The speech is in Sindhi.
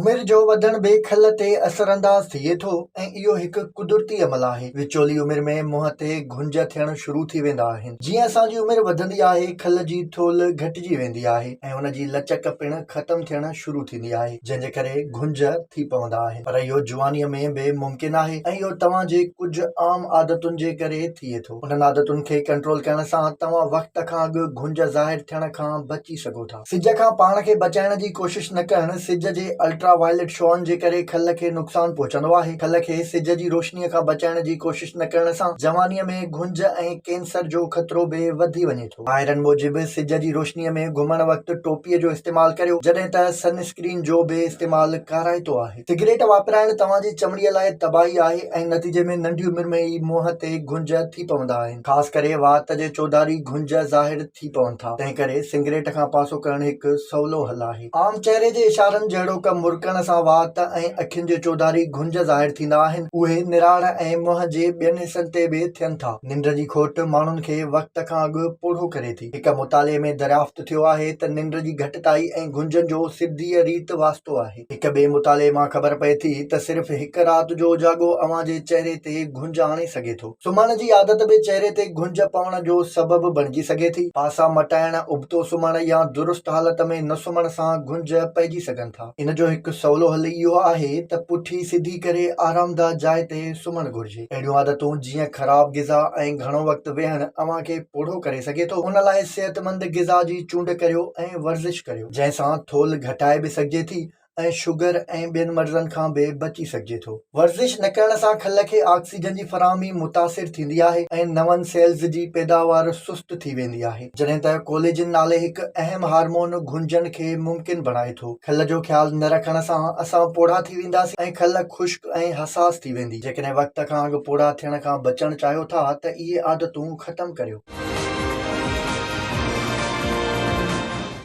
عمر جو وڌڻ به کل تي اثرانداز ٿئي ٿو ۽ اهو هڪ قدرتي عمل آهي. وچولي عمر ۾ منهن تي گهنج ٿيڻ شروع ٿي ويندا آهن. جيئن اسان جي عمر وڌندي آهي کل جي ٿولهه گهٽجي ويندي آهي ۽ ان جي لچڪ پڻ ختم ٿيڻ شروع ٿيندي آهي جنهن جي ڪري گهنج ٿي پوندا آهن. پر اهو جوانيء ۾ به ممڪن آهي ۽ اهو توهان جي ڪجهه عام عادتن جي ڪري ٿئي ٿو. انهن عادتن کي ڪنٽرول ڪرڻ سان توهان وقت کان اڳ گهنج ظاهر ٿيڻ کان بچي سگهو ٿا. سج کان پاڻ کي بچائڻ جي ڪوشش نه ڪرڻ، سج جي الٽرا وائليٽ شعاعن جي ڪري کل کي نقصان پهچندو آهي. کل کي سج جي روشنيء کان بچائڻ جي ڪوشش نه ڪرڻ سان جوانيء ۾ گهنج ۽ ڪينسر جو خطرو به وڌي وڃي ٿو. ماهرن موجب سج جي روشنيء ۾ گهمڻ وقت ٽوپيء جو استعمال ڪريو، جڏهن ته سن اسڪرين جو به استعمال ڪارائتو آهي. سگريٽ واپرائڻ توهان جي چمڙيء لاء تباهي آهي ۽ نتيجي ۾ ننڍي عمر ۾ ئي منهن تي گهنج ٿي پوندا آهن. خاص ڪري وات جي چوڌاري گهنج ظاهر ٿي پون ٿا، تنهنڪري سنگريٽ کان پاسو ڪرڻ هڪ سولو حل آهي. عام چهري جي اشارن جهڙوڪ مرڪڻ سان وات ۽ اکين جي چوڌاري گهنج ظاهر ٿيندا آهن، اهي نراڙ ۽ منهن جي ٻين حصن تي به ٿين ٿا. ننڊ جي کوٽ ماڻهن کي وقت کان اڳ پوڙهو ڪري ٿي. هڪ مطالعي ۾ دريافت ٿيو آهي ته ننڊ جي گهٽتائي ۽ گهنجن جو سڌيء ريت واسطو آهي. هڪ ٻئي مطالعي مان خبر پئي ٿي ته صرف هڪ رات جو اوجاڳو اوهان جي چهري تي گهنج آڻي سگهي ٿو. سمهڻ جي عادت به چهري تي گهنج پوڻ جو سبب بڻجي سگهي ٿي. پاسا مٽائڻ، ابتو سمهڻ يا درست حالت ۾ نه سمهڻ سان گهنج پئجي سگهن ٿا. ان جو هڪ سولو حل اهو آهي ته پٺي سڌي ڪري آرامده جاء تي سمهڻ گهرجي. اهڙيون عادتون جيئن خراب غذا ۽ گهڻو وقت ويهڻ اوهان کي پوڙهو ڪري سگهي ٿو. ان لاء صحتمند غذا جي چونڊ ڪريو ۽ ورزش ڪريو. جنهن سان ٿولهه گهٽائي به سگهجي ٿي ۽ شگر ۽ ٻين مرضن کان به بچي سگهجي ٿو. ورزش نه ڪرڻ سان کل کي آڪسيجن جي فراهمي متاثر ٿيندي آهي ۽ نون سيلز جي پيداوار سست ٿي ويندي آهي. جڏهن ته ڪوليجن نالي هڪ اهم هارمون گهنجن کي ممڪن بڻائي ٿو. کل جو خيال نه رکڻ سان اسان پوڙها ٿي وينداسين ۽ کل خشڪ ۽ حساس ٿي ويندي. جيڪڏهن وقت کان اڳ پوڙها ٿيڻ کان بچڻ چاهيو ٿا ته اهي عادتون ختم ڪريو.